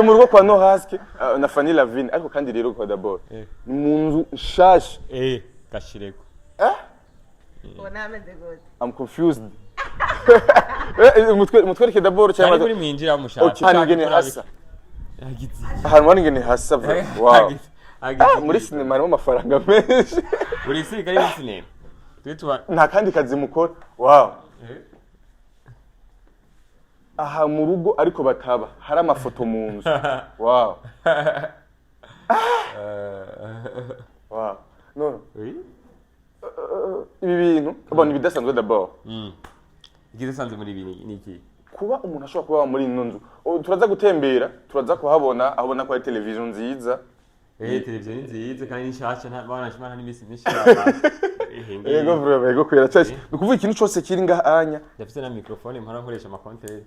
Mu rugo kwa Nohaske na Fanny Lavine, ariko kandi rero kwa d'abord ni mu nzu nshasha. Gashireko. Ubona ameze gute? I'm confused. Mutwereke d'abord cyane cyangwa kuri mwinjira mushaka. Okay, hano ingene hasa. Hagize. Ahantu hano ingene hasa bro. Wow. Hagize. Ah, muri sinema harimo amafaranga menshi. Buri sirikare muri sinema twe tuba. Nta kandi kazi mukora, wow. Aha mu rugo ariko bataba hari amafoto mu nzu, wow wow no. Oui. Ibi bintu bon ibidasanzwe d'abord. Ikidasanzwe muri ibi ni iki? Kuba umuntu ashobora kuba muri ino nzu. Oh, turaza gutembera, turaza kuhabona aho ubona ko hari televiziyo nziza. Televiziyo ni nziza kandi ni nshasha, nta bana shimana n'imisi myinshi. Yego bro, yego kwera cyane. Ni ukuvuga ikintu cyose kiri ngaha anya. Ndafite na microphone mpora nkoresha ama content.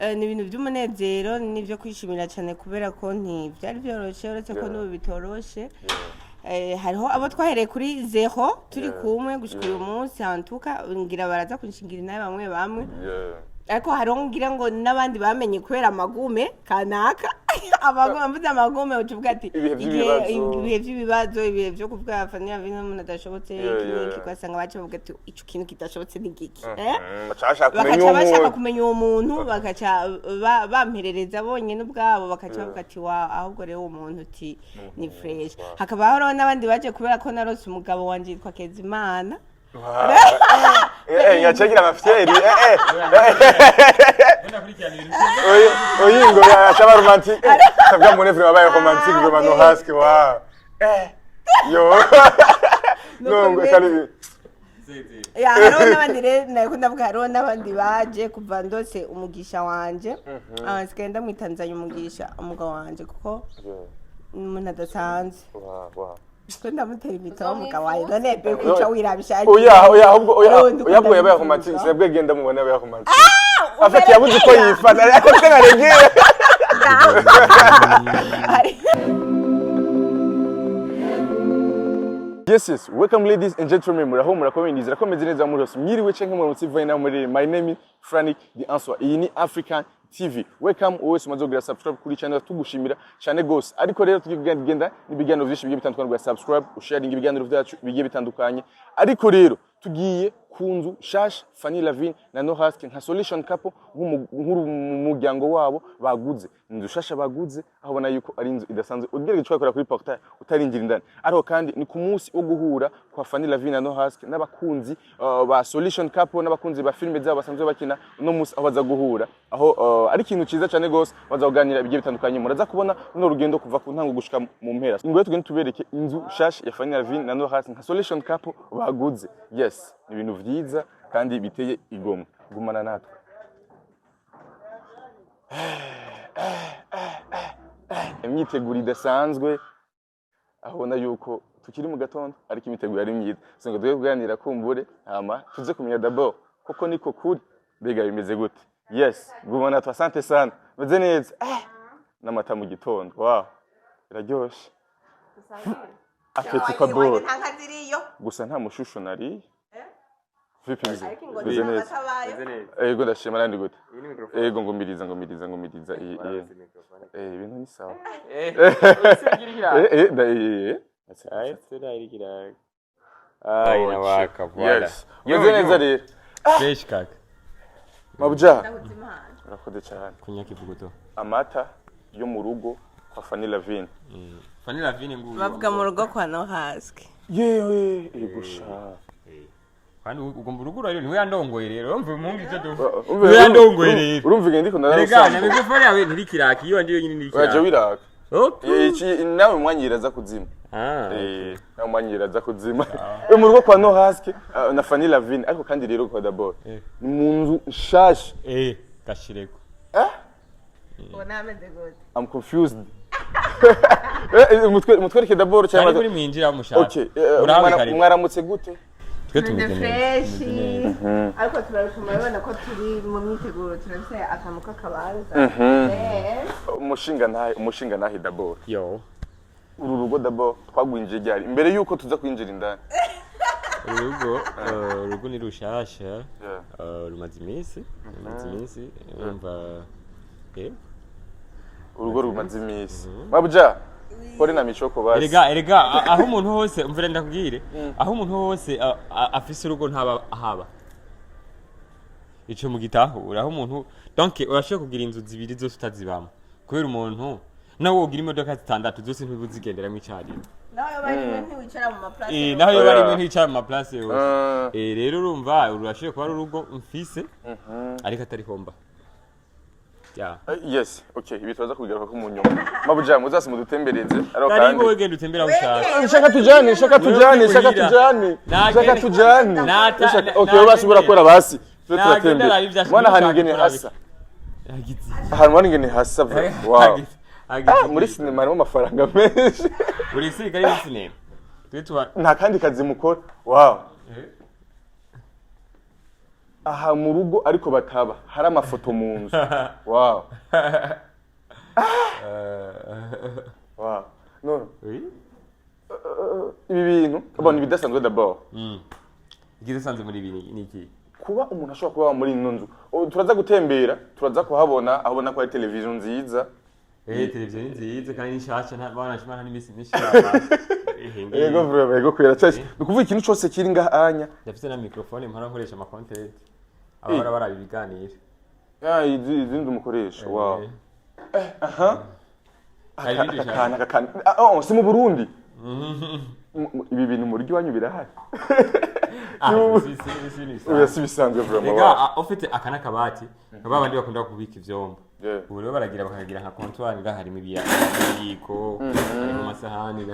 Ni ibintu by'umunezero n'ibyo kwishimira cyane kubera ko ntibyari byoroshye, uretse ko n'ubu bitoroshe. Hariho abo twahereye kuri zéro turi kumwe gushika uyu munsi, hantuka ngira baraza kunshingira inabi bamwe bamwe, ariko hariho ngira ngo n'abandi bamenye kubera amagume kanaka, amagume, mvuze amagume uca uvuga ati Ibihe by'ibibazo. Ibihe by'ibibazo, ibihe byo kuvuga Fanny Lavine umuntu adashobotse, iki n'iki, ugasanga baca bavuga ati ico kintu kidashobotse ni giki, eh? Baca bashaka kumenya Bakaca uwo bashaka muntu. kumenya uwo muntu, bakaca bamperereza bonyine ubwabo, bakaca bavuga ati wa ahubwo rero uwo muntu uti ni fresh. Hakaba hariho n'abandi baje kubera ko narose umugabo wanje yitwa Kezimana. Yacagira amafyeri. Ndakurikirana ibintu. Oyi oyi, ngo yacaba romantique. Sabwa mone vraiment baye romantique vraiment, no haske, wow. Yo. No, ngo kali. Ya, hariho n'abandi rero nariko ndavuga, hariho n'abandi baje kuva ndose umugisha wanje. Ah, nsigaye ndamwitanzanye umugisha umugabo wanje kuko ni umuntu adasanzwe. Ko ndamutera imito umugabo wanje none be kuca wirabisha. Oya oya, ahubwo oya. Oh, ndikunda Oya, ahubwo yabaye ndabivuga. romantique, sinabwe genda mubona yabaye romantique. Afite yabuze uko yifata ariko se nkaregera. Yes. Welcome, ladies and gentlemen. Muraho, murakomeye, nizera ko meze neza muri hose. Mwiriwe canke muramutse ivaye naho muri. My name is Frank The Answer. Iyi ni African TV. Welcome wowe umaze kugira subscribe kuri channel, tugushimira cyane gose. Ariko rero tugiye kugenda n'ibiganiro vyinshi bigiye bitandukanye, rwa subscribe, usharing ibiganiro vyacu bigiye bitandukanye. Ariko rero tugiye ku nzu shasha Fanny Lavine na Nohaske nka solution couple nk'umuryango wabo baguze. Inzu shasha baguze, aho ubona yuko ari inzu idasanzwe ugerageje twakora kuri portail utarinjira indani. Ariko kandi ni ku munsi wo guhura kwa Fanny Lavine na Nohaske n'abakunzi ba solution couple n'abakunzi ba filime zabo basanzwe bakina. Uno munsi aho baza guhura, aho ari ikintu ciza cyane gose, baza kuganira ibigiye bitandukanye. Muraza kubona runo rugendo kuva ku ntango gushika mu mpera. Ingo tugende tubereke inzu shasha ya Fanny Lavine na Nohaske nka solution couple baguze. Yes, ni ibintu vyiza kandi biteye igomwe. Gumana natwe. Imyiteguro idasanzwe, aho ubona yuko tukiri mu gatondo ariko imiteguro ari myiza. So ngo tuge kuganira kumbure hama tuze kumenya d'abord koko niko kuri mbega bimeze gute. Yes, gumana natwe. Asante sana, meze neza. N'amata mu gitondo, wow, biraryoshe. Appétit kwa bol. Nta nka ziriyo. Gusa nta mushusho nariye. Vipi, meze Ariko ingo meze neza? Neza. Yego, ndashima. Nandi gute? Iyi ni microphone. Yego, ngumiriza, ngumiriza, ngumiriza iyi iyi. Ibintu ni sawa. Eh. Ah, inawaka, voilà. Yes. Meze neza rero. Fresh kaka. Mabuja. Urakoze cyane. Kunya kivuguto. Amata yo mu rugo kwa Fanny Lavine. Fanny Lavine nguyu. Bavuga mu rugo kwa Nohaske. Yewe, egusha. Kandi ugomba urugo rero niwe yandongoye rero. Umva umuhungu icyo do. Urumva Niwe yandongoye rero. Urumva igende ko Rega na microphone yawe ntirikiraka, iyo wanje yonyine Waje ntirikiraka. wiraka. Okay. Iki nawe mwanyira za kuzima. Ah. Nawe mwanyira za kuzima. Mu rugo kwa Nohaske na Fanny Lavine, ariko kandi rero kwa d'abord ni mu nzu nshasha. Gashireko. Ubona ameze gute? I'm confused. Mutwereke d'abord Cyane cyangwa kuri mwinjira mushaka. Okay, Murabe karibu. mwaramutse gute? Twe tumeze Tumeze neza. fresh. Tumeze neza. Ariko turabona ko turi mu myiteguro, turafise akantu k'akabanza. Umushinga ntahe d'abord. Yo. Uru rugo d'abord twagwinjiye ryari imbere yuko tuza kwinjira indani? Urugo ni rushasha. Rumaze iminsi, rumaze iminsi, urumva. Urugo rumaze iminsi. Mabuja, pole na michoko basi. Erega aho umuntu hose, umvira ndakubwire, aho umuntu hose afise urugo ntaba ahaba. Ico mu gitahura, aho umuntu, donc urashobora kugira inzu zibiri zose utazibamo, kubera umuntu nawe wogira imodoka zitandatu zose ntibuzigenderamo icyarimwe. Nawe bari ntiwicara mu ma place. Naho iyo Oya. bari imwe nticara mu ma place yose. Rero urumva urashoboye kuba ari urugo mfise, ariko atari homba ya. Yes, okay, ibi turaza kubigaruka ko mu nyuma. Mabuja, muzasi mudutembereze ariko karibu. Kandi Wewe genda utembera aho ushaka. Shaka tujane, shaka tujane, shaka Muhira. tujane, shaka tujane. Okay, basi burakora basi tube Nagenda turatembera. araba ivyo Mwana, ahantu ashaka ingene kuraba. hasa, Hagize. ahantu mwana ingene hasa wow. Hagize. Ah, muri sinema harimo amafaranga menshi. Uri sirikare muri sinema twe tuba. Nta kandi kazi mukora, wow. Aha mu rugo ariko bataba hari amafoto mu nzu, wow. No, Oui. ibi bintu bon, ibidasanzwe d'abord. Igidasanzwe muri ibi ni iki? Kuba umuntu ashobora kuba muri ino nzu. Oh, turaza gutembera, turaza kuhabona aho ubona ko hari televiziyo nziza. Televiziyo ni nziza kandi ni nshasha, nta bana shimana n'imisi myinshi iraba. Yego vraiment, yego kwera cyane. Ni ukuvuga ikintu cyose kiri ngaha anya. Ndafite na microphone mpora nkoresha ama content, abahora baraba ibiganiro. Ah, izi nzu mukoresha, wow. Aha. Hari ibindi Aka ushaka? kantu, aka kantu. Ah, oh, si mu Burundi. Ibi bintu mu rugo iwanyu birahari? Ah, si si si ni. Oya, si bisanzwe vraiment. Rega, Wow. ufite aka n'akabati nka ba bandi bakunda kubika ivyombo. Ubu rero baragira bakagira nka comptoir ngaha, harimo ibiyiko, harimo amasahani,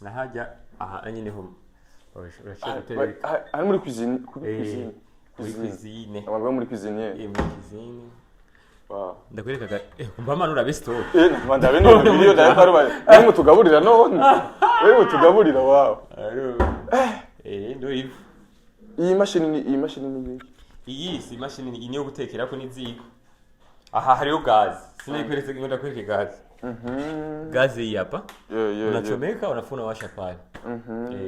nahajya aha nyine ho urashobora gutereka. Hari muri cuisine, kuri cuisine. Muri cuisine. Abantu bari muri cuisinier. Muri cuisine. Wow. Ndakwereka ga mba manura be store. Ndabe none video ndabe ko ari ari mutugaburira none. Wewe mutugaburira, wow. Ndo ivi. Iyi mashini ni iki? Iyi si imashini, iyi niyo gutekerako n'iziko. Aha hariho gaz, sinayikweretse ngo ndakwereke gaz. Gaz iyi hapa. Unachomeka, unafuna washa pale.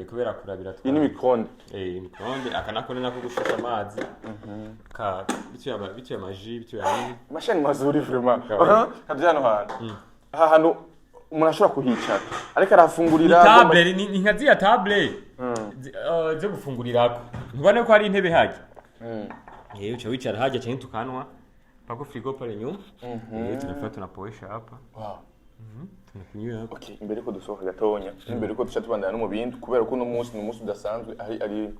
Kubera kurabira. Iyi ni micro-ondes. Micro-ondes. Aka nako ni nako gushusha amazi. Ka bituye ama bituye amaji, bituye nini. Mashini mazuri vraiment. Kawaida. Aha, kabya hano hantu. Aha hantu umuntu ashobora kuhicara ariko arahafungurira. Ni table, ni nka ziriya table zo gufungurirako. Ntubona ko hari intebe hajya? Uca wicara hajya cyangwa tukanwa. Pako frigo pale nyuma. Tunafata tunapoesha hapa. Wow. Tunakunywa hapa. Okay, imbere ko dusohoka gatonya, imbere ko duca tubandana no mu bindi, kubera ko uno munsi ni umunsi udasanzwe, ari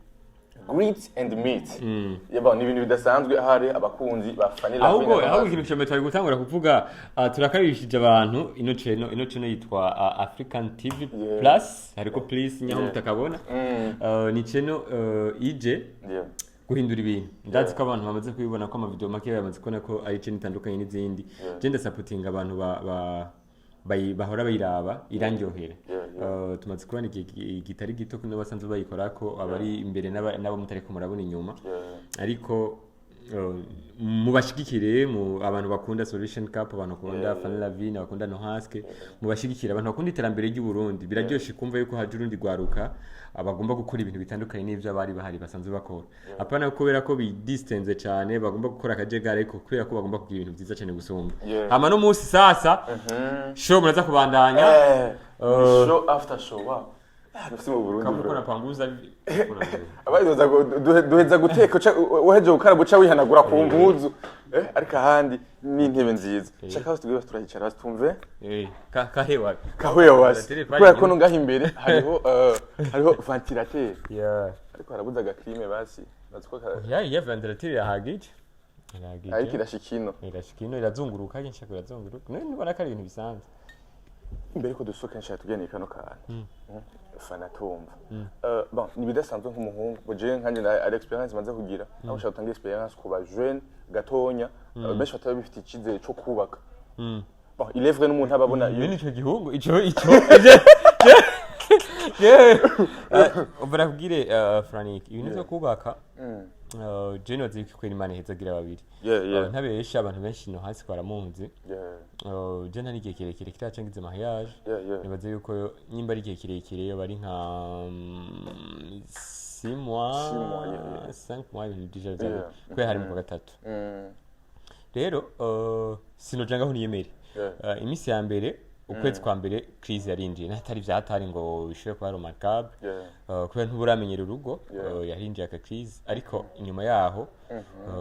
greet and meet. Yaba ni ibintu bidasanzwe, ahari abakunzi ba Fanny Lavine. Ahubwo ikintu cya mbere twari gutangura kuvuga, turakarishije abantu ino channel yitwa African TV Plus, hariko plus nyaho mutakabona. Ni channel ije guhindura ibintu. Ndazi ko abantu bamaze kubibona ko amavideo make bamaze kubona ko ari channel itandukanye n'izindi. Je ndasapotinga abantu ba bahora bayiraba, irandyohera. Tumaze kubona igihe kitari gito ko n'abasanzwe bayikorako abari imbere n'abo mutariko murabona inyuma, ariko mubashigikire mu abantu bakunda Solution Cup, abantu bakunda Fanny Lavine, bakunda Nohaske, mubashigikire abantu bakunda iterambere ry'u Burundi. Biraryoshe kumva yuko haje urundi rwaruka abagomba gukora ibintu bitandukanye n'ivyo abari bahari basanzwe bakora, apana kubera ko bidistenze cyane bagomba gukora akajagari, ariko kubera ko bagomba kugira ibintu byiza cyane gusumba. Hama no munsi sasa show muraza kubandanya. Show after show, wow. Ah, si mu Burundi. Kama Bro. uko napanguza. Abayizoza duheza guteka, uhejeje gukaraba uca wihanagura ku mpuzu. Ariko ahandi ni intebe nziza. Shaka hose tugire turahicara hasi tumve. Kahewa. Kahuye wasi. Telefone Kubera ko inyuma. no ngaho imbere hariho ventilateur. Ariko harabuze agaclim basi. Bazi ko Ya ventilateur irahagije. Irahagije. Ariko irashika ino. Irashika ino, irazunguruka, nshaka irazunguruka. None ntubona ko ari ibintu bisanzwe. Imbere ko dusohoka nshaka tugende kano kantu. Fana tumva. Bon, ni bidasanzwe nk'umuhungu. Bo jewe nkanje ari experience maze kugira. Aho nshaka gutanga experience ku ba jeune gatonya, benshi bataba bifite icyizere cyo kubaka. Bon, il est vrai n'umuntu aba abona Iyo nico gihungu ico barakubwire, Frank, ibintu byo kubaka, je nozi ko Imana ihezagira babiri. Ntabesha, abantu benshi no hasi baramunzi. Je nta n'igihe kirekire kiraca ngize mariage. Nibaze yuko nimba ari igihe kirekire yo bari nka 6 mois, 6 mois, yeah. 5 mois, ibintu déjà vya kubera hari mu kwa gatatu. Rero sinoja ngaho niyemere. Iminsi ya mbere, ukwezi kwa mbere, crise yarinjiye, natari vyatari ngo bishobore kuba remarquable, kubera ntuburamenyera urugo. Yarinjiye aka crise, ariko inyuma yaho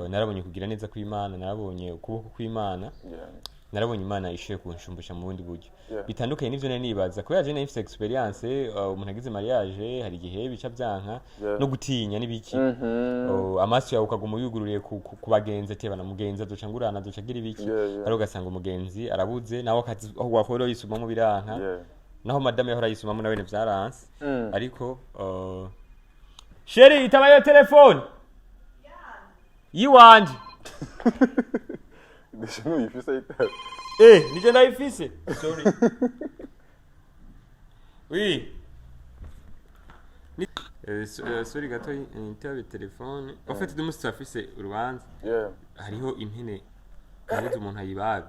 narabonye kugira neza kw'Imana, narabonye ukuboko kw'Imana, narabonye Imana ishoboye kunshumbusha mu bundi buryo bitandukanye n'ivyo nari nibaza, kubera je nari mfise experience, umuntu agize mariage hari igihe bica vyanka no gutinya n'ibiki. Oh, amaso yawe ukaguma uyugururiye ku bagenzi, ati bana mugenzi azoca ngurana, azoca agira ibiki, ariko ugasanga umugenzi arabuze nawe akazi aho wahora yisumamo biranka, naho madame yahora yisumamo nawe vyaranse. Ariko chéri, itaba iyo telefone yiwanje. Déjà ntuyifise ayitaba. Nije ndayifise, sorry, oui. Sorry gato, nitabe telefone. En fait, uyu munsi turafise urubanza, hariho impene, kabuze umuntu ayibaga.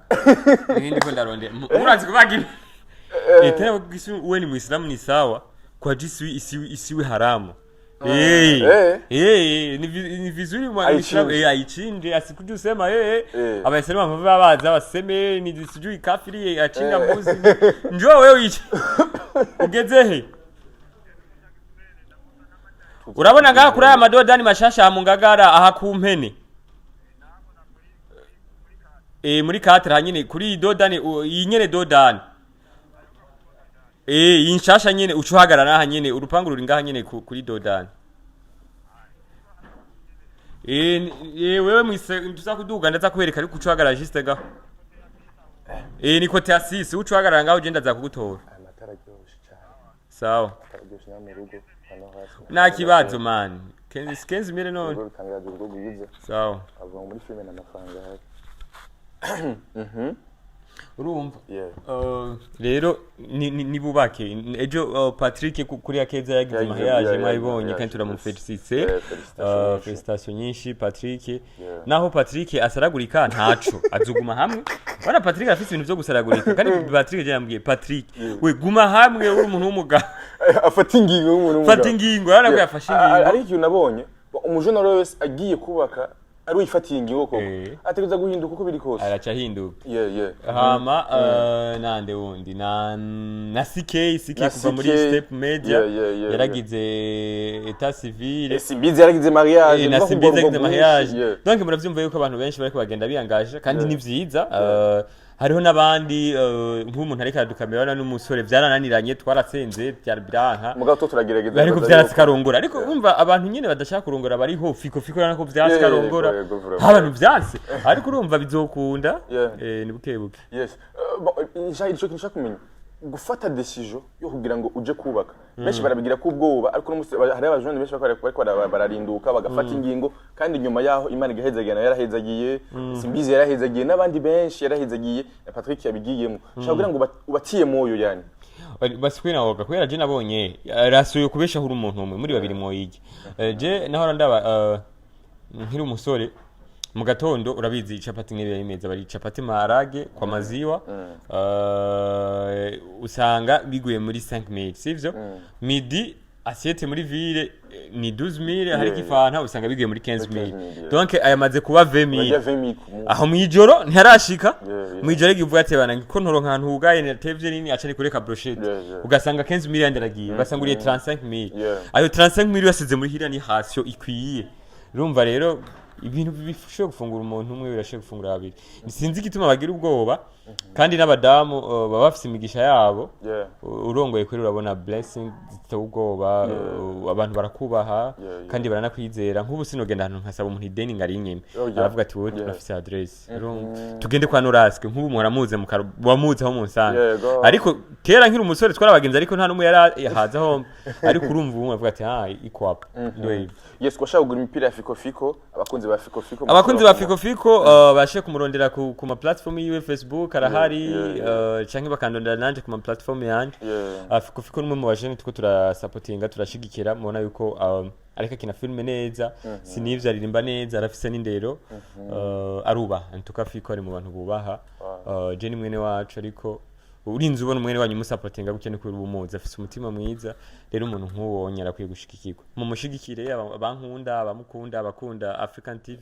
Nindi ko ndarondera. Urazi kubaga impene? Tena gisi uwe ni Muislamu ni sawa kwa jinsi isiwe haramu. Ni vizuri mwa Aichinje. Muislamu aichinje, asikuje usema Abaislamu baba baza baseme ni sijui kafiri achinja mbuzi. Njoo wewe uiche. Ugeze he? Urabona ngaha kuri aya madodani mashasha mu Ngagara aha ku mpene. Muri katre hanyine kuri iyi dodani, iyi nyene dodani. Iyi nshasha nyene uca uhagarara aha nyene, urupangu ruri ngaha nyene kuri dodani. Wewe mwise tuza kuduga, ndaza kubereka, ariko uca uhagarara juste ngaho. Ni côté ya 6, uca uhagarara ngaho, ugenda za kugutora. Aya matara aryoshe cyane. Sawa. Amatara aryoshe no mu rugo hano hasi. Nta kibazo man. Kenzi kenzi mire none. Urugo rutangaje, urugo rwiza. Sawa. Avuga ngo muri filime n'amafaranga ahari. Urumva? Yeah. Rero nibubake ejo Patrick kuri Akeza yagize Yagize mariage, mwabibonye, kandi turamufelicite. Yeah, félicitations nyinshi. Félicitations nyinshi Patrick. Naho Patrick asaragurika ntaco, azuguma hamwe. Bana Patrick afise ibintu vyo gusaragurika, kandi Patrick je yambwiye: "Patrick, we guma hamwe, uri umuntu w'umugabo." Afata ingingo y'umuntu w'umugabo. Fata ingingo, yarabwiye afashe ingingo. Ariko ikintu nabonye, umujene wese agiye kubaka ari wifatiye ingingo koko, ategereza guhinduka uko biri kose. Araca ahinduka. Yeah. Hama nande wundi na CK, CK Na kuva muri CK. Step Media yaragize état civil. Simbizi yaragize mariage. Na Biva Simbizi ku yagize rwego mariage. rwinshi, yeah. Donc muravyumva yuko abantu benshi bariko bagenda biyangaje, kandi ni vyiza. Hariho n'abandi, nk'umuntu ariko aradukamera n'umusore vyarananiranye, twarasenze byari biranka. Mugabo to turagerageza. Ariko Nibaza vyaratse yuko- karongora, ariko urumva abantu nyene badashaka kurongora bariho. Fiko fiko urabona ko vyanse karongora. Yego, vraiment. Abantu vyanse, ariko urumva bizokunda. Yeah. Ni buke buke. Yes. Bon, ico kintu nshaka kumenya, gufata décision yo kugira ngo uje kubaka, benshi barabigira ko ubwoba, ariko no musi hariho abajene benshi bariko bararinduka bagafata ingingo, kandi nyuma yaho Imana igahezagira. Nayo yarahezagiye Simbizi, yarahezagiye n'abandi benshi, yarahezagiye na Patrick yabigiyemo. Nshaka kugira ngo ubatiye moyo yani. Basikwe nawoga kubera je nabonye rasuye kubeshaho uri umuntu umwe muri babiri mwoyige. Je nahora ndaba nkiri umusore, mu gatondo urabizi capati nk'ibi imeza bari capati maharage kwa maziwa, usanga biguye muri 5000, sivyo? Midi assiette muri ville ni 12000, hariko ifanta usanga biguye muri 15000. 15,000, yeah. Donc ayamaze kuba 20000. Bajya 20,000 ku munsi. Aho mwijoro ntiharashika. Mwijoro igihe uvuga ati bana ko ntoronka ahantu hugaye natevye nini, aca ni kureka brochette, ugasanga 15000 yandi aragiye, ugasanga uriye 35000. Ayo 35000 uyasize muri hiriya ni ration ikwiye. Urumva rero ibintu bishobora gufungura umuntu umwe birashobora gufungura babiri. Sinzi igituma bagira ubwoba, kandi n'abadamu baba bafise imigisha yabo. Urongoye kuri urabona blessing ziteye ubwoba, abantu barakubaha kandi baranakwizera. Nk'ubu sinogenda ahantu nkasaba umuntu ideni ngo arinyime. Aravuga ati: "Wowe turafise adresse." Urumva, tugende kwa Noraske, nk'ubu muhora wamuzi aho munsanga. Ariko kera nkiri umusore twari abagenzi, ariko nta n'umwe yari yahaza aho, ariko urumva ubu avuga ati: "Ah, iko hapa ndio hivyo." Yes, washaka kugura imipira ya Fiko Fiko, abakunzi ba Fiko Fiko. Abakunzi ba Fiko Fiko bashe kumurondera ku ma platform yiwe, Facebook arahari, canke bakandondera nanje ku ma platform yanje. Fiko Fiko numwe mu bajene tuko turasapotinga, turashigikira. Mubona yuko ariko akina filme neza, sinivyo, aririmba neza, arafise n'indero, arubaha. Antuka Fiko ari mu bantu bubaha. Je ni mwene wacu, ariko urinze ubona umwene wanyu umusapotinga gutya ni kubera uba umuzi afise umutima mwiza. Rero umuntu nk'uwo arakwiye gushigikirwa, mumushigikire, abankunda, abamukunda, abakunda African TV.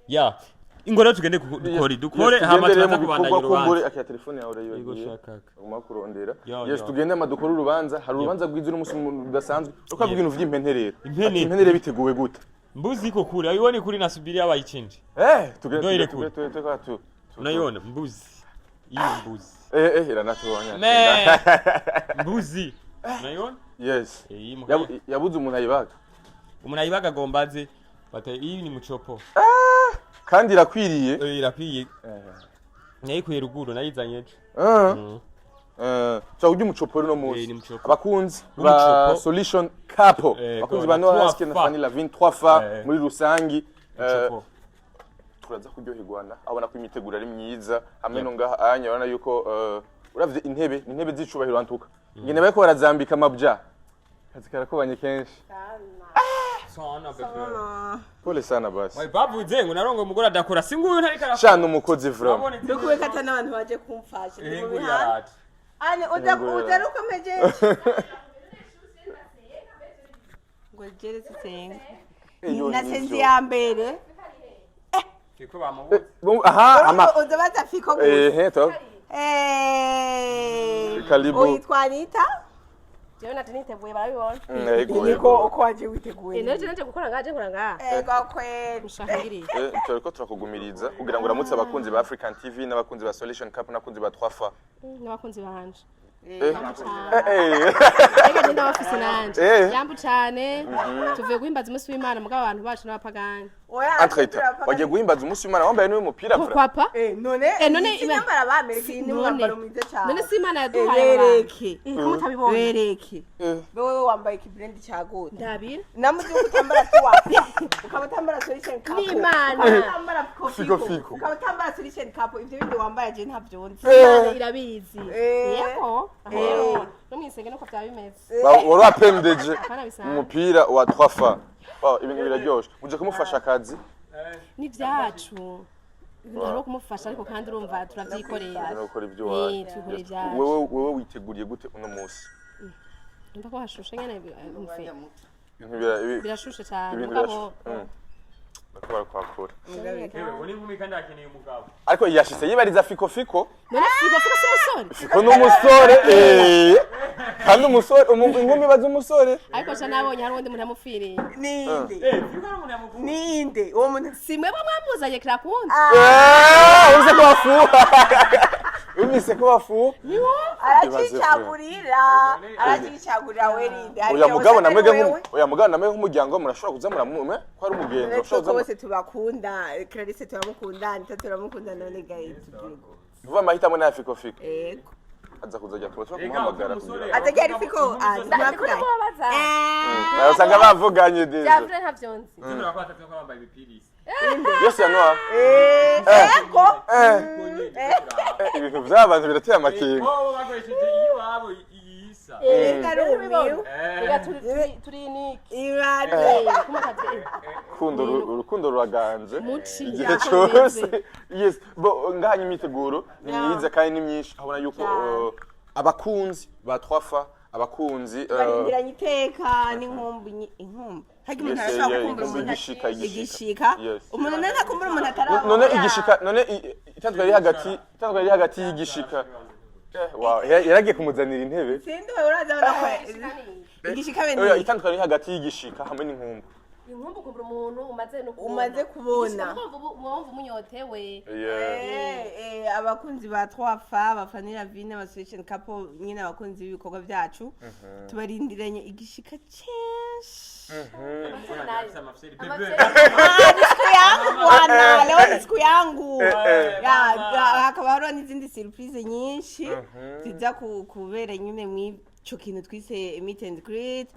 Ya. Ingo rero tugende dukore dukore, hama tugende rero turaza mu kubandanya bikorwa kumbure urubanza. Akira telefone yawe Yego, urayibagiye. Shaka. Uguma kurondera. Yo, Yes, yo. tugende ama dukore urubanza. Hari urubanza rwiza uno munsi rudasanzwe. Uko avuga ibintu vy'impene rero. Impene. Ati, impene rero biteguwe gute? Mbuzi iko kure, ayibone kuri nasubiria bayichinje. Tugende. Ndoire Tugende, kure. tugende, tugende, Unaiona mbuzi hii, mbuzi. Iranatubonye. Me mbuzi unaiona? Yes. Iyi Yabuze umuntu ayibaga. Umuntu ayibaga agomba aze bata iyi ni muchopo. Kandi irakwiriye. Irakwiye, nayikuye ruguru, nayizanye ejo. So ujya umuchopo rero uno Eh, munsi. ni muchopo. Abakunzi ba Umuchopo. Solution Couple. Abakunzi ba na Noah trois Haske na fa. Fanny Lavine 3 fa muri rusangi. Muchopo. Turaza kuryoherwana, abona ko imiteguro ari myiza hamwe no ngaha anya urabona yuko uravye intebe, ni intebe z'icubahiro antuka ingene bariko barazambika amabya, kazi karakubanye kenshi. Sana bebe. Pole sana basi. Wai bavuze ngo narongo umugore adakora, singuyu ntariko arakora. Shana umukozi vraiment. Ndukuwe kata n'abantu baje kumfasha ndi mu Nguyu mihanda. yaraje. Ane uza Nguyu uza yaraje. rukomeje ngo jere sisenga. Eyo, Nasenze nivyo. ya mbere. Fiko bamubuze. Aha ama Uza baza fiko gusa. Ehe, to. Karibu. Uyitwa Anita. Jewe naje niteguye, barabibona. Yego. Niko Yego. uko waje witeguye. Naje naje gukora ngaje, nkora ngaha. Ego kweli. Mushaka ngiriye. Turiko turakugumiriza kugira ngo uramutse abakunzi ba African TV n'abakunzi ba Solution Cup n'abakunzi ba 3 fa. N'abakunzi banje. Ega je ndabafise nanje. Yambu cane. Tuvuye guhimbaza umunsi w'Imana, mugabo abantu bacu n'abapagani. Oya. Entre wagiye guhimbaza umunsi w'Imana wambaye n'uyu mupira Pourquoi vraiment. pas? None None si nyambara ba Amerika, iyi ni umwambaro mwiza cyane. None si Imana yaduhaye aba bantu? Bereke. Ko mutabibona? Bereke. Wewe wambaye ikibrand cya gute? Ndabira. Namuzi uko utambara tuwa, ukaba utambara Solution Couple. N'Imana. Ukaba utambara Fiko, Fiko. Fiko. Ukaba utambara Solution Couple, ibyo bindi wambaye je ntabyo nzi. Imana irabizi. Yego. Rero no mwisenge nuko byaba bimeze. Wari wapemdeje Apana bisanzwe. umupira wa 3 fa. Wow, ibintu biraryoshe. Uje kumufasha akazi. Ni ibyacu. Hariho kumufasha, ariko kandi urumva turavyikorera. Uje no gukora ibyo iwawe. Twikorera ibyacu. Wewe witeguriye gute uno munsi? Umva ko hashushe nyene, umve. Ibintu Birashushe cyane ibintu mugabo. birashushe. Bariko barakwakura. Yewe, ubu ni inkumi kandi akeneye umugabo. Ariko yashitse yibariza Fiko Fiko. None Fiko Fiko si umusore? Fiko ni umusore. Kandi umusore inkumi ibaza umusore. Ariko sha nabonye hari uwundi muntu amupfiriye. Ninde? Fiko ari umuntu yamuvuye. Ninde uwo muntu? Si mwebwe mwamuzanye kirakunda? Urumvise ko bafuha. Urumvise ko bafuha. Aracicagurira, aracicagurira we rinde. Oya mugabo, namwege oya mugabo, namwe nk'umuryango murashobora kuza muramume ko ari umugenzi urashobora kuza Bose tubakunda, Clarisse turamukunda, Anita turamukunda, none gaye tubwire. Vuba amahitamo ni aya Fiko Fiko. Ego. Aza kuza ajya tuba Ega, kumuhamagara umusore. kugira Aza ari Fiko aza. Ndiko ndamubabaza. Nawe usanga bavuganye déjà. Byavure ntavyo nzi. Zino bakwata ko bambaye ibipirisi. Yose ya noir. Ego. Ibintu by'abantu birateye amakenga. Bo bakoresheje iyiwabo iyisa. Ega rumiwe. Reka turi niki. Ibaze. Urukundo ruraganje Muci. igihe Yako cyose. bimeze. Yes, bo ngahanye imyiteguro ni myiza kandi ni myinshi, abona yuko abakunzi ba 3 fa, abakunzi Barindiranye iteka n'inkumbu inkumbu harya umuntu Yes, arashobora yeah, gukumbura inkumbu umuntu igishika, igishika. Igishika. Yes. Umuntu none ntakumbura umuntu atarabona? None igishika, none itandukanye riri hagati y'igishika. Wow, yaragiye kumuzanira intebe. Sindi wewe, uraza abona ko igishika Oya, bene itandukanye riri hagati y'igishika hamwe n'inkumbu. Inkumbu ukumbura umuntu umaze no kubona. Umaze kubona. Igishika wumva umunyotewe. Yeah. Abakunzi ba 3 fa, ba Fanny Lavine, ba Solution Couple nyine, abakunzi b'ibikorwa byacu, tubarindiranye igishika cyinshi. Ah, ni siku yangu bwana, leo ni siku yangu. Ya, hakaba hariho n'izindi surprise nyinshi ziza kubera nyine mw'ico kintu twise meet and greet.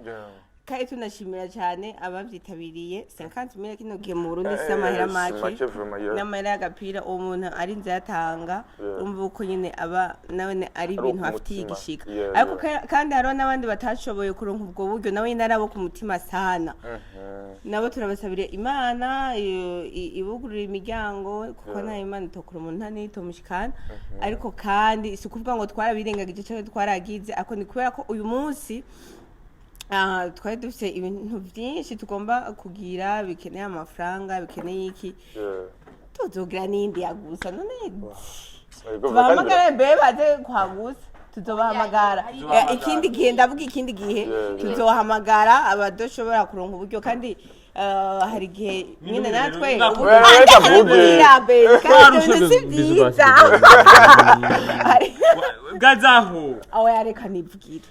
Kandi tunashimira cyane abavyitabiriye. 50 mille kino gihe mu Burundi si amahera make. Make vraiment, yeah. N'amahera y'agapira uwo muntu arinze yatanga, umva uko nyine aba nawe ari Ari ibintu ku afitiye mutima. igishika. Ariko kandi hariho n'abandi batashoboye kuronka ubwo buryo, nawe nyine ari abo ku mutima sana, nabo turabasabira Imana ibugurura imiryango, kuko nta Imana itokura umuntu nta n'itomushikana. Ariko kandi si ukuvuga ngo twarabirengagije cyangwa twaragize ariko, ni kubera ko uyu munsi twari dufite ibintu byinshi tugomba kugira, bikeneye amafaranga, bikeneye iki. Tuzogira n'iyindi yagusa none. Yego, Tubahamagare mbe baze kwagusa, tuzobahamagara. Tuzobahamagara. Ikindi gihe, ndavuga ikindi gihe, Yeah. tuzohamagara abadashobora kuronka uburyo, kandi hari igihe nyine natwe Oya, reka mvuge. Kandi ibyo bintu si byiza. Bwazaho. Aho yareka nibwira.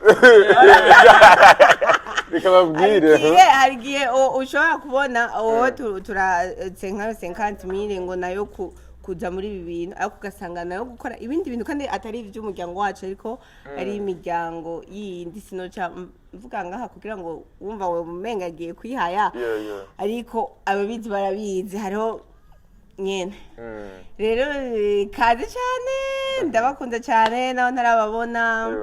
Reka babwire. Hari igihe ushobora kubona wowe turatse nka 50 000 ngo nayo kuza muri ibi bintu, ariko ugasanga nayo gukora ibindi bintu kandi atari iby'umuryango wacu, ariko ari imiryango yindi. Sinoca mvuga ngaha kugira ngo wumva we umenga agiye kwihaya, ariko ababizi barabizi, hariho nyene. Rero kaze cyane, ndabakunda cyane naho ntarababona.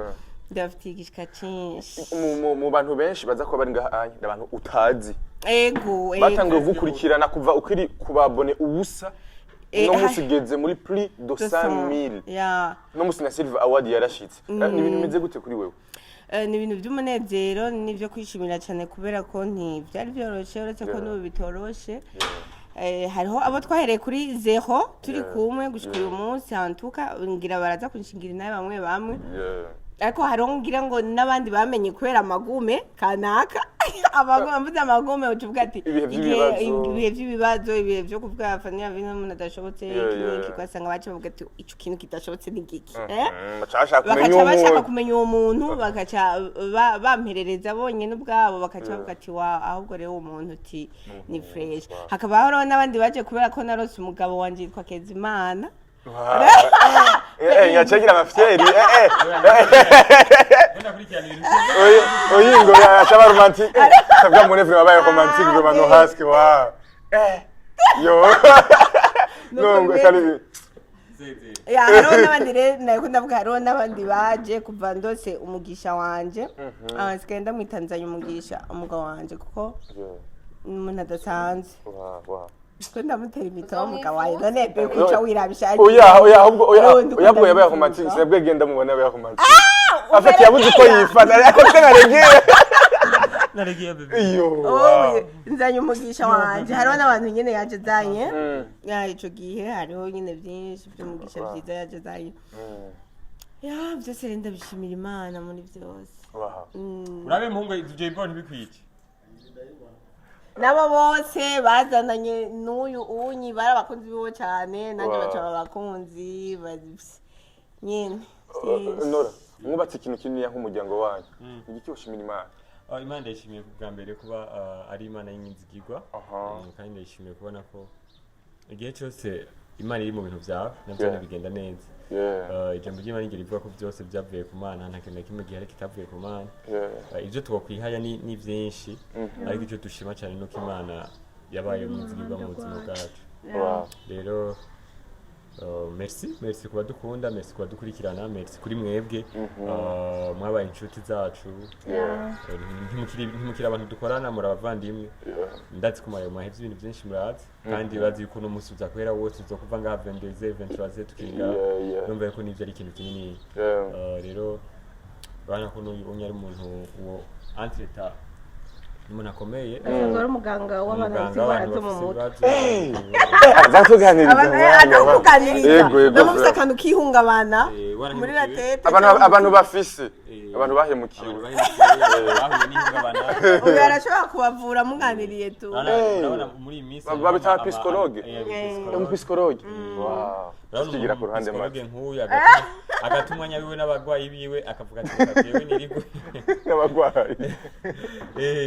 Ndabafitiye igishika cyinshi. Mu bantu benshi baza kuba bari ngaha anya, ni abantu utazi Ego. batangiye kugukurikirana kuva ukiri ku ba abonnés ubusa, no munsi ugeze muri plus de 100 000, no munsi na Silver Award yarashitse. Ni ibintu bimeze gute kuri wewe? Ni ibintu by'umunezero n'ibyo kwishimira cyane, kubera ko ntibyari byoroshye, uretse ko n'ubu bitoroshe. Hariho abo twahereye kuri zéro turi kumwe gushika uyu munsi, hantuka ngira baraza kunshingira inabi bamwe bamwe, ariko hariho ngira ngo n'abandi bamenye kubera amagume kanaka, amagume, mvuze amagume uca uvuga ati Ibihe by'ibibazo. Ibihe by'ibibazo, ibihe byo kuvuga faniya bino umuntu adashobotse, iki n'iki, ugasanga baca bavuga ati ico kintu kidashobotse ni giki, eh? Baca bashaka kumenya Bakaca uwo bashaka muntu. kumenya uwo muntu, bakaca bamperereza bonyine ubwabo, bakaca bavuga ati wa ahubwo rero uwo muntu uti ni fresh. Hakaba hariho n'abandi baje kubera ko narose umugabo wanje yitwa Kezimana. Yacagira amafyeri, Ndakurikirana ibintu. Oyi ngo yacaba romantique, sabwa mune vraiment baye romantique vraiment, no haske wa yo no ngo kali. Ya, hariho n'abandi rero nariko ndavuga, hariho n'abandi baje kuva ndose umugisha wanje. Ah, nsigaye ndamwitanzanye umugisha umugabo wanje, kuko ni umuntu adasanzwe. Ko ndamutera imito umugabo wanje none be kuca wirabisha. Oya, ahubwo oya. Urundi Oya, ahubwo yabaye ukunda romantique. kuvuga. Sinabwe genda mubona yabaye romantique afite, yabuze uko yifata, ariko se naregeye. Naregiye bébé. Iyo. Wowe nzanye umugisha wanje, hariho n'abantu nyene yaje azanye. Ya, ico gihe hariho nyine byinshi by'umugisha byiza yaje azanye. Ya, byose rero ndabishimira Imana muri byose. Urabe muhungu, ivyo bibona ntibikwice. Nabo bose bazananye n'uyu unyi bari abakunzi biwe cyane, nanjye baca abakunzi nyene byinshi. Nora, mwubatse ikintu kinini nk'umuryango wanyu, igiki ushimira Imana? Ah, Imana ndayishimiye bwa mbere kuba ari Imana y'inyizigirwa. Kandi ndayishimiye kubona ko igihe cyose Imana iri mu bintu byawe nabyo bigenda neza. Ijambo ry'Imana rigera rivuga ko byose byavuye ku Mana, nta kintu na kimwe gihari kitavuye ku Mana. Ibyo twokwihaya ni byinshi, ariko icyo dushima cyane nuko Imana yabaye umwizigirwa mu buzima bwacu. Rero merci, merci ku badukunda, merci ku badukurikirana, merci kuri mwebwe. Mwabaye inshuti zacu. Ntimukiri abantu dukorana, muri abavandimwe. Ndazi ko mwahevye ibintu byinshi, murazi kandi bazi yuko uno munsi uza guhera wose, uza kuva ngaha 22 23 tukiri ngaha. Numva yuko nivyo ari ikintu kinini. Rero urabona ko n'uyu unye ari umuntu uwo entreta, ni umuntu akomeye. Asanzwe ari umuganga w'abantu bafite Umuganga indwara w'abantu zo mu bafise mutwe. ibibazo. Azatuganiriza umwanya. Aza kuganiriza. Yego. Namufise akantu kihungabana Warahemukiwe. muri la tête. Abantu bafise, abantu bahemukiwe. Abantu bahemukiwe, bahuye n'ihungabana. Uyu arashobora kubavura muganiriye tu. Urabona muri iyi minsi Babita psychologue. Psychologue. Umupsychologue, wow. Urabona tukigira ku ruhande psychologue make. nk'uyu agata umwanya wiwe n'abagwayi biwe, akavuga ati reka jewe nirigwe N'abagwayi.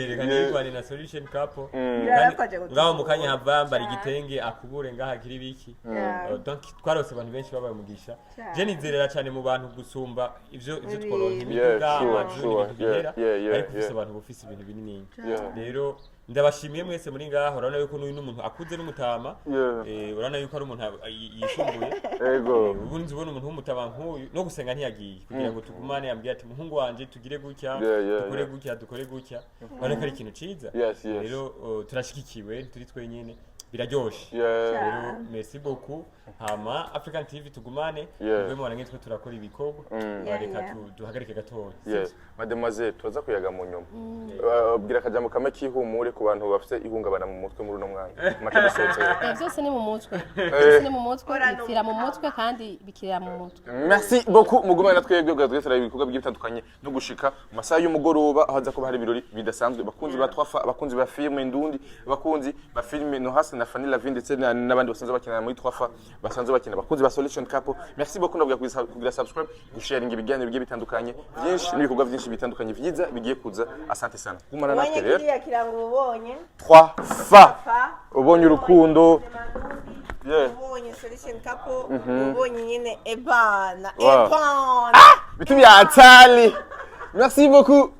Reka nirigwane na Solution Couple. Kandi Yarakoze gutura. ngaho mu kanya hava yambara igitenge akubure ngaho akiri biki. Yeah. Donc twarose abantu benshi babaye umugisha. Cyane. Je nizerera cyane mu bantu gusumba ivyo tworonka, imiduga, amazu, n'ibintu bihera, ariko ufise abantu bufise ibintu binini. Rero ndabashimiye mwese muri ngaho. Urabona yuko n'uyu n'umuntu akuze n'umutama. Urabona yuko ari umuntu yisumbuye. Ego. Ubu nzi ubona umuntu w'umutama nk'uyu no gusenga ntiyagiye kugira ngo tugumane, yambwiye ati muhungu wanje tugire gutya, dukore gutya, dukore gutya. Urabona ko ari ikintu ciza. Yes. Rero turashigikiwe, turi twenyine. Biraryoshe. Rero merci beaucoup. Hama African TV tugumane. Mube mubona nk'itwe turakora ibikorwa. Reka duhagarike gatoya. Yes. Mademoiselle, turaza kuyaga mu nyuma. Bwira akajambo kamwe k'ihumure ku bantu bafite ihungabana mu mutwe muri uno mwanya. Make dusohotse. Byose ni mu mutwe, byose ni mu mutwe, bipfira mu mutwe kandi bikirira mu mutwe. Merci beaucoup. Mugumane na twebwe bwa twese ibikorwa bigiye bitandukanye no gushika mu masaha y'umugoroba, aho haza kuba hari ibirori bidasanzwe. Abakunzi ba Twafa, abakunzi ba filime Ndundi, abakunzi ba filime No Hasi na Fanny Lavine, ndetse n'abandi basanzwe bakina muri Twafa, basanzwe bakina, abakunzi ba Solution Couple. Merci beaucoup. Ndabwira kugira subscribe, gusharinga ibiganiro bigiye bitandukanye byinshi n'ibikorwa byinshi bitandukanye byiza bigiye kuza. Asante sana. Gumana Ubonye natwe rero. kiriya kirango, ubonye 3 fa. Fa. Ubonye urukundo. Yeah. Ubonye Solution Couple, ubonye nyine ebana. Wow. Ebana. Vitu vya hatari. Merci beaucoup.